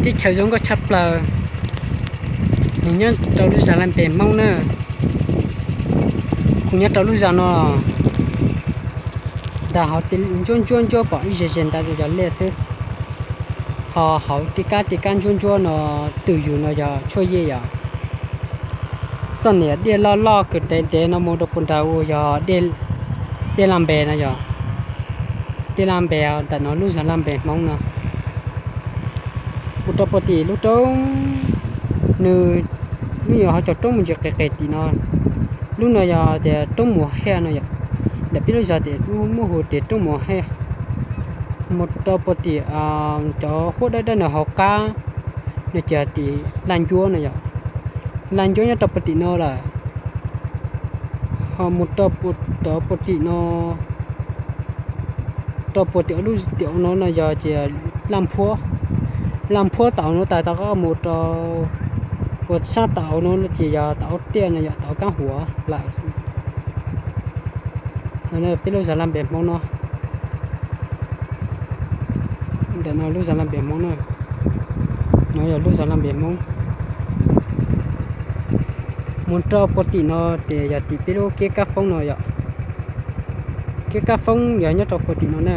Teb chaws zoo nkauj tshaj plaws, nws nyob rau lub zos Laj Npes Hmoob na. Kuv nyob rau lub zos no, ntawm hauv ntsuab ntsuab ntsuab pom ib ze ze ntawd yog liaj xwb. Ho hauv tej kab tej kab ntsuab ntsuab no twg yug no yog tshuaj yej yom. Txoj niam dej loj loj kws ntev ntev no mus rau puag nrad uas yog dej Laj Npes no yom. Dej Laj Npes ntawm no lub zos Laj Npes Hmoob no. Mus rau puag tim lub roob, nws, lub nyuam ho cov roob mus ntsis qis qis tim no. Lub no yog tias roob Mus Hej no yom. Ntawm peb lub zos tias lub muaj hu tias roob Mus Hej. Mus rau puag tim cov huab dawb dawb no hauv qab, no ces tim Laj Ncuab no yom. Laj Ncuab nyob rau puag tim no lawm. Ho mus rau puag tim no, rau puag tim lub tim no no yog ces Laj Nphuab. Laj Nphuab tom no tas tau qab mus rau, puag sab tom no ces yog tom tiaj no yog tom Kaab Huav lawm. Peb lub zos Laj Npes Hmoob no. Ntawm no lub zos Laj Npes Hmoob na. No yog lub zos Laj Npes Hmoob. Mus rau puag tim no ces yog tim peb lub keb kab foob no yom. Keb kab foob yog nyob rau puag tim no na.